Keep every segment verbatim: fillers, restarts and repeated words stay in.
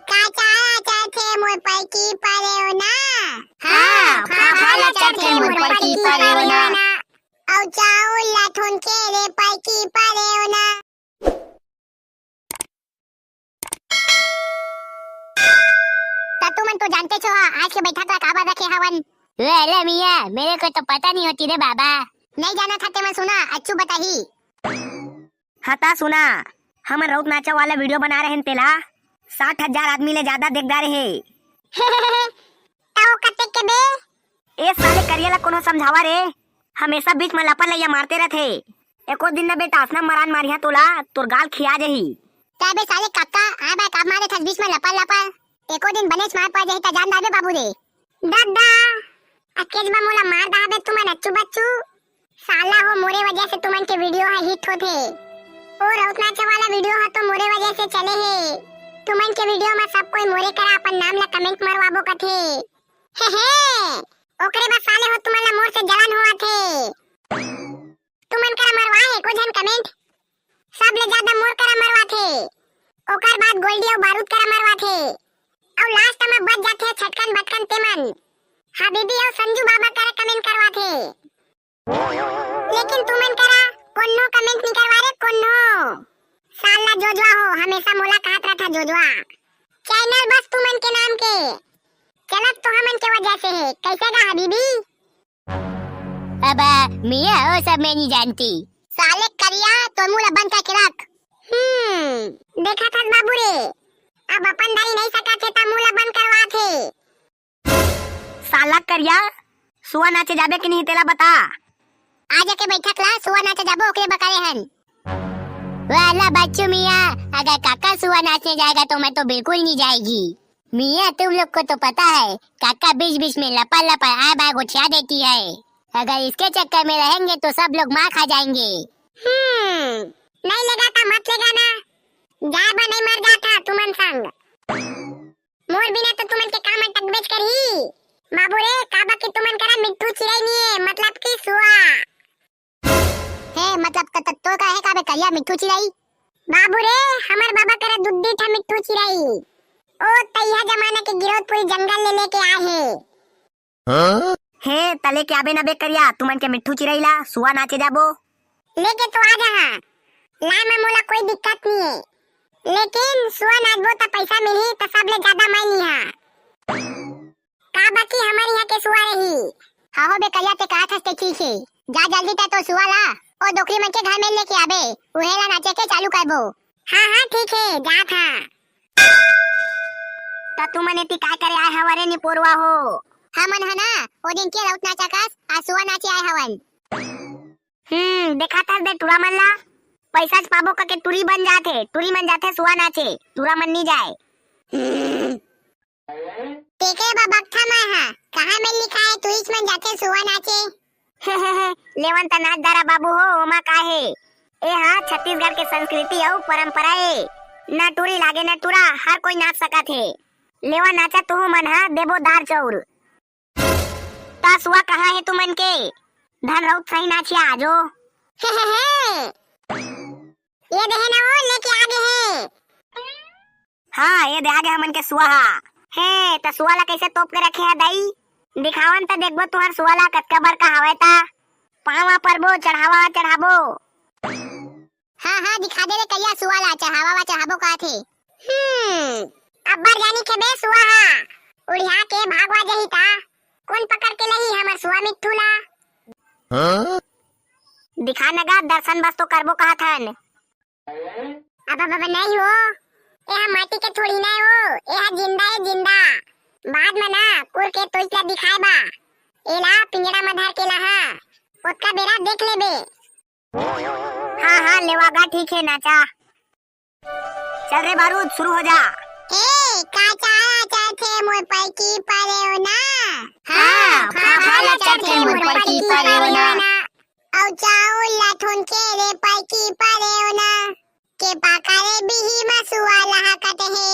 का चारा चरथे मोर पलकी परेव ना। हाँ, फाफा ला चरथे मोर पलकी परेव ना। अउ चाउर ला ठुनके रे पलकी परेव ना। त तुमन तो जानते छो, आज के बैठक ला काबर रखे हवन? वे ले मिया, मेरे को तो पता नहीं होती रे बाबा। नहीं जाना था ते मन सुना, अच्छू बताही। हाँ ता सुना, हमन राउत नाचा वाला वीडियो बना रहे हैं तेला, साठ हजार आदमी ले ज्यादा देखदार हे। त ओ कतेक के बे? ए साले करिया ला कोनो समझावा रे, हमेशा बीच में लपन लैया मारते रहथे। एको दिन न बेटा असना मरान मारिहा तोला, तोर गाल खिया जही। त बे साले काका, आय बाय का मारे थस बीच में लपन लपन? एको दिन बनेच मार पड़ जही त जान डारबे बाबू रे। दद्दा, अकेज बा मोला मार डारबे तुमन अच्छू बच्चू। साला हो मोरे वजह से तुमन के वीडियो ह हिट होथे। ओ राउत नाचा वाला वीडियो ह तो मोरे वजह से चले हे। तुमन के वीडियो में सब कोई मोरे करा अपन नाम ला कमेंट मरवाबो कथे। हे हे, ओकरे बर साले हो तुमन ला मोर से जलन होवत हे। तुमन करा मरवाए हे को झन कमेंट? सब ले ज्यादा मोर करा मरवाथे। ओकर बाद गोल्डी अउ बारूद करा मरवाथे। अउ लास्ट में बच जाथे छटकन बटकन तेमन। हबीबी अउ संजू बाबा करा कमेंट करवाथे। लेकिन तुमन करा कोन्नो कमेंट नहीं करवा रे कोन्नो। साला जोजवा हो, हमेशा मोला कहत रहता जोजवा। चैनल बस तुमन के नाम के चलत तो हमन के वजह से हे। कैसे गा हबीबी? अब मिया, वो सब मैं नहीं जानती। साले करिया, तो मुंह ला बंद करके रख। हम्म, देखा था बाबू रे, अब अपन दारी नहीं सका थे, ता मुंह ला बंद करवा थे। साला करिया, सुआ नाचे जाबे कि नहीं, तेला बता। आज के बैठक ला सुआ नाचे जाबो, ओकरे बकाले हन। वाला बच्चू मिया, अगर काका सुआ नाचने जाएगा तो मैं तो बिल्कुल नहीं जाएगी। मिया, तुम लोग को तो पता है, काका बीच बीच में लपा लपा आय बाय गोठिया देती है। अगर इसके चक्कर में रहेंगे तो सब लोग मार खा जाएंगे। हम्म, नहीं लेगा ता मत लेगा ना, जाय बा नहीं मर जाथा तुमन संग। मोर बिना तो तुमन के काम अटकबेच करही। बाबू रे, काबर कि तुमन करा मिट्ठू चिरई नहीं है, मतलब कि सुआ। हे, मतलब त, त, तो का है का बे करिया मिट्ठू चिरई? बाबू रे, हमर बाबा करा दुद्दी ठा मिट्ठू चिरई। ओ तैया जमाना के गिरौदपुरी जंगल ले लेके आए हे। हाँ? हे, त लेके आबे ना बे करिया, तुमन के मिट्ठू चिरई ला, सुआ नाचे जाबो। लेके तो आ जा हा। लाए में मोला कोई दिक्कत नहीं है। लेकिन सुआ नाचबो त पैसा मिलही त सबले ज्यादा मैं लिहा। का बाकी हमर यहाँ के सुआ रही? हाँ हो बे करिया, ते कहा थस ते ठीक है। जा जल्दी ते तो सुआ ला, ओ डोकरी मन के घर में लेके आबे, उहे ला नाचे के चालू करबो। हाँ, हाँ, ठीक है, जात हाँ। त तुमन एती काय करे आए हव रे निपोरवा हो? हमन ह ना, ओ दिन के राउत नाचा कस, आज सुआ नाचे आए हवन। हम्म, देखा थस दे टूरा मन ला, पैसा च पाबो कके टूरी बन जाथे, टूरी मन जाथे सुआ नाचे, टूरा मन नी जाए। हम्म। तेके बा बकथा मैं हा, कहाँ में लिखा है टूरिस्ट मन जाथे सुआ नाचे? लेवन त नाच दारा बाबू हो, ओमा का हे? ए हा छत्तीसगढ़ के संस्कृति अउ परंपरा ए। न टूरी लागे न टूरा, हर कोई नाच सकत हे। लेवा नाचा तुहू मन हा, देबो दार चौर। त सुआ कहाँ हे तुमन के? धन राउत सही नाचिया आजो। ये देहे ना वो लेके आगे हे। हाँ, ये दे आगे हमन के सुआ हा। हे, त सुआ ला कैसे तोप के रखे हा दाई? दिखावन त देखबो तुहर सुआ ला कतका बड़का हवय त। पाँव आ परबो, चढ़ावा चढ़ाबो। हाँ, हाँ, दिखा दे रे करिया सुआ ला, चढ़ावा वा चढ़ाबो कहत हे। हम्म, अब्बर जानी के बे सुआ हा, उड़िया के भागवा जही ता, कोन पकड़ के लही हमर सुआ मिट्ठू ला? हाँ? दिखा न गा, दर्शन बस तो करबो कहत हन। अब, अब, अब नहीं हो, ए हा माटी के थोड़ी ना हो, ए हा जिंदा ए जिंदा। बाद में ना कुर के तोइच ला दिखाए बा, एला पिंजरा में धर के ला हा, ओतका बेरा देख लेबे। हाँ, हाँ, लेवा गा, ठीक है, नाचा। चल रे बारूद, शुरू हो जा। ए, का चारा चरथे मोर पलकी परेव ना? हाँ, फाफा ला चरथे मोर पलकी परेव ना। अउ चाउर ला ठोनके रे पलकी परेव ना। के पाका रे बिही म सुआ लहा कटे हे।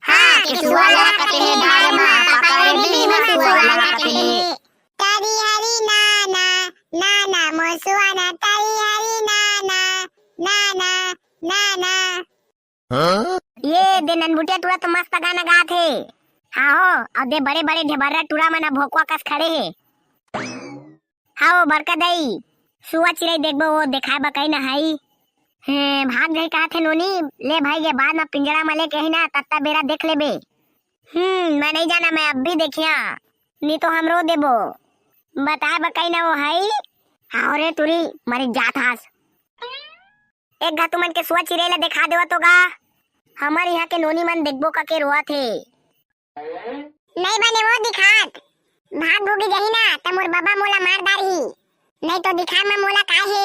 हाँ, के सुआ लहा कटे हे, डारे म पाका रे बिही म सुआ लहा कटे हे। तरी हरी नाना, नाना मोसुआ ना, तरी हरी नाना, नाना, नाना। हाँ? ये ए दे ननबुटिया टूरा तो मस्त गाना गात हे। हाँ हो, अउ दे बड़े-बड़े ढेबर्रा टूरा मन ह भोकवा कस खड़े हे। हाँ वो बड़का दाई, सुआ चिरई देखबो, वो देखाय बकई न हई। हे, भाग जाही कहत हे नोनी, ले भाई गे, बाद म पिंजड़ा म लेके ही ना, तत्ता बेरा देख लेबे। हम्म, मैं नहीं जाना, मैं अब भी देखिया, नी तो हम रो देबो। बताय बकई न वो हई। हाँ रे टूरी, मरी जात हास। एक घा तुमन के सुआ चिरई ला देखा देवा तो गा। हमर यहाँ के नोनी मन देखबो का के रोवत हे। नहीं बने वो दिखात। भाग भूगी जही ना, त मोर बाबा मोला मार डारही। नहीं तो दिखा म मोला काय हे।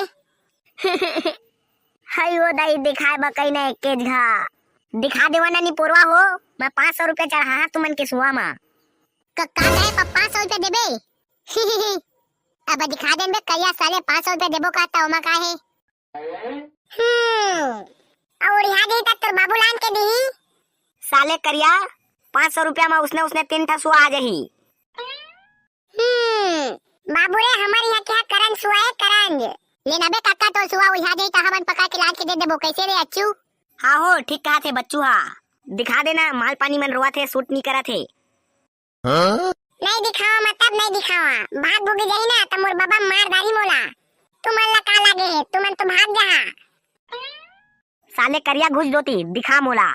हई वो दाई दिखाय बकई न एक केज घा। दिखा देवा ना निपोरवा हो, मैं पाँच सौ रुपया चढ़ा तुमन के सुआ म। क-, का कहे प-, पाँच सौ रुपया देबे? अब दिखा देन बे करिया साले, पाँच सौ रुपया देबो का त ओमा का हे? हम्म, अउ उड़िहा जही त तोर बाबू लान के दिही। साले करिया, पाँच सौ रुपया म उसने उसने तीन ठा सुआ आ जही। हम्म, बाबू रे, हमर यहाँ क्या करंज सुआ ए करंज। ले ना बे काका, तो सुआ उड़िहा जही त हमन पकड़ के लान के दे देबो, कैसे रे अच्छू? हाँ हो, ठीक कहा थे बच्चू हा। दिखा देना, माल पानी मन रोवत हे, सूट नी करत हे। नहीं दिखावा, मतलब नहीं दिखावा। भाग भूगी जही ना, त मोर बाबा मार डारी मोला। तुमन ला का लागे हे, तुमन तो भाग जहा। साले करिया घुस जोती, दिखा मोला।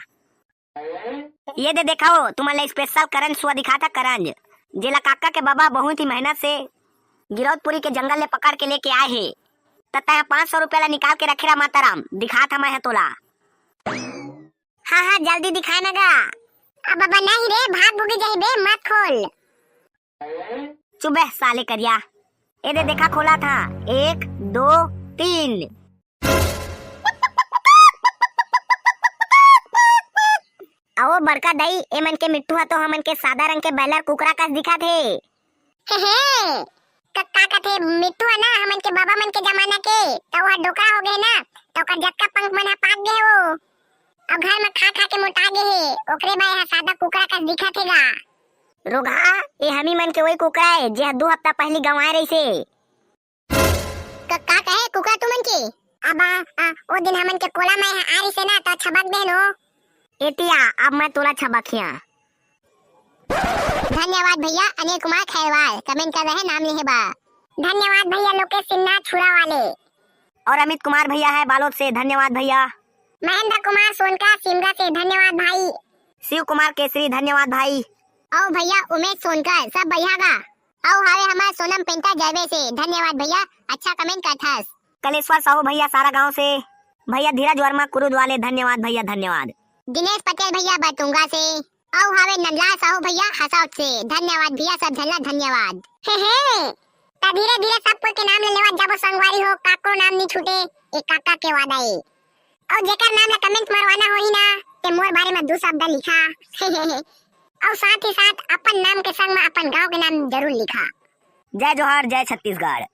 ये दे देखाओ, तुमन ला स्पेशल करंज सुआ दिखाथा करंज, जेला काका के बाबा बहुत ही मेहनत से गिरौदपुरी के जंगल ले पकड़ के लेके आए हे। त तैं पाँच सौ रुपया ला निकाल के रखे रहा माताराम, दिखाथा मैं ह तोला। हाँ, हाँ, जल्दी दिखा ना गा। अब बाबा नहीं रे, भाग भूगी जाही बे, मत खोल। चुप बे, साले करिया। ए दे देखा, खोला था। एक, दो, तीन। अवो बड़का दाई, ए मन के मिट्ठू ह तो हमन के सादा रंग के बॉयलर कुकरा कस दिखा थे। हे हे, क-, का कथे मिट्ठू ह ना, हमन के बाबा मन के जमाना के, त वो ह डोकरा हो गए ना, त ओकर जतका पंख मन ह पाक गए वो। अब घर में खा खा के मोटा गए हे, ओकरे बर ह सादा कुकरा कस दिखत हे गा। रोगहा, ए हमी मन के वही कुकरा हे, जे ह दू हफ्ता पहली गंवाए रहिसे। क-, का कहे कुकरा तुमन के? अब आ, आ, ओ दिन हमन के कोला में ह आ रहिसे ना, त छबक देन हो। एतिया, अब मैं तोला छबकिया। धन्यवाद भैया अनिल कुमार खैरवाल, कमेंट कर रहे नाम लिहे बा। धन्यवाद भैया लोकेश सिन्हा छुरा वाले। और अमित कुमार भैया है बालोद से, धन्यवाद भैया। महेंद्र कुमार सोनका सिमगा से, धन्यवाद भाई। शिव कुमार केसरी, धन्यवाद भाई। और भैया उमेश सोनकर, सब बढ़िया गा। और हावे हमारे सोनम पेंटा जयवे से, धन्यवाद भैया, अच्छा कमेंट करथस। कलेश्वर साहू भैया सारा गांव से, भैया धीरज वर्मा कुरुद वाले, धन्यवाद भैया, धन्यवाद। दिनेश पटेल भैया बरतुंगा से, अउ हावे नंदलाल साहू भैया हसौद से। धन्यवाद भैया, सब झन ला धन्यवाद। हे हे, त धीरे धीरे सब कोई के नाम ले लेवत जाबो संगवारी हो, काकरो नाम नी छूटे, ए काका के वादा ए। अउ जेकर नाम ला कमेंट मरवाना होही ना, ते मोर बारे में दू शब्द लिखा। अउ साथ ही साथ अपन नाम के संग में अपन गांव के नाम जरूर लिखा। जय जोहार, जय छत्तीसगढ़।